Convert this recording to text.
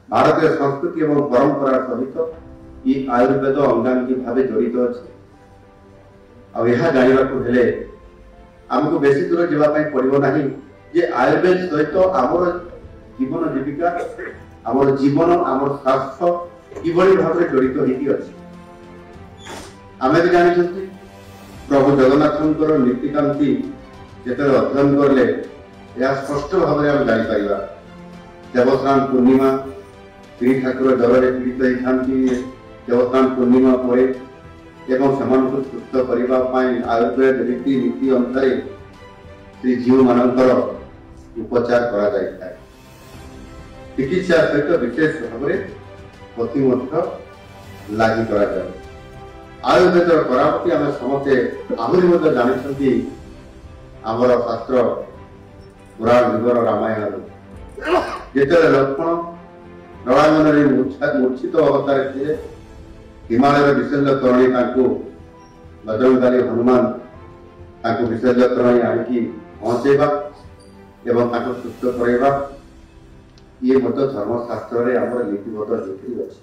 ଭାରତୀୟ ସଂସ୍କୃତି ଏବଂ ପରମ୍ପରା ସହିତ ଇ ଆୟୁର୍ବେଦ ଅଙ୍ଗାଙ୍ଗୀ ଭାବେ ଜଡ଼ିତ ଅଛି। ଆଉ ଏହା ଜାଣିବାକୁ ହେଲେ ଆମକୁ ବେଶୀ ଦୂର ଯିବା ପାଇଁ ପଡ଼ିବ ନାହିଁ ଯେ ଆୟୁର୍ବେଦ ସହିତ ଆମର ଜୀବନ ଜୀବିକା, ଆମର ଜୀବନ, ଆମର ସ୍ୱାସ୍ଥ୍ୟ କିଭଳି ଭାବରେ ଜଡ଼ିତ ହେଇକି ଅଛି। ଆମେ ବି ଜାଣିଛନ୍ତି, ପ୍ରଭୁ ଜଗନ୍ନାଥଙ୍କର ନୀତିକାନ୍ତି ଯେତେବେଳେ ଅଧ୍ୟୟନ କଲେ ଏହା ସ୍ପଷ୍ଟ ଭାବରେ ଆମେ ଜାଣିପାରିବା। ଦେବସ୍ନାନ ପୂର୍ଣ୍ଣିମା, ଶ୍ରୀ ଠାକୁର ଜ୍ୱରରେ ପୀଡ଼ିତ ହେଇଥାନ୍ତି ଦେବସ୍ନାନ ପୂର୍ଣ୍ଣିମା ପରେ, ଏବଂ ସେମାନଙ୍କୁ ସୁସ୍ଥ କରିବା ପାଇଁ ଆୟୁର୍ବେଦ ରୀତି ନୀତି ଅନୁସାରେ ଶ୍ରୀଜୀଉମାନଙ୍କର ଉପଚାର କରାଯାଇଥାଏ। ଚିକିତ୍ସା ସହିତ ବିଶେଷ ଭାବରେ ପଥି ମଧ୍ୟ ଲାଗି କରାଯାଏ। ଆୟୁର୍ବେଦର କରାମତି ଆମେ ସମସ୍ତେ ଆହୁରି ମଧ୍ୟ ଜାଣିଛନ୍ତି ଆମର ଶାସ୍ତ୍ର ପୁରାଣ ଯୁଗର ରାମାୟଣରୁ। ଯେତେବେଳେ ଲକ୍ଷ୍ମଣ ରଣାଙ୍ଗନରେ ମୂର୍ଚ୍ଛିତ ଅବସ୍ଥାରେ ଥିଲେ, ହିମାଳୟର ବିଶଲ୍ୟକରଣୀ ତାଙ୍କୁ ବଜରଙ୍ଗବାଲି ହନୁମାନ ତାଙ୍କୁ ବିଶଲ୍ୟକରଣୀ ଆଣିକି ପହଞ୍ଚେଇବା ଏବଂ ତାଙ୍କୁ ସୁସ୍ଥ କରାଇବା, ଇଏ ମଧ୍ୟ ଧର୍ମଶାସ୍ତ୍ରରେ ଆମର ଲିପିବଦ୍ଧ ହେଇକରି ଅଛି।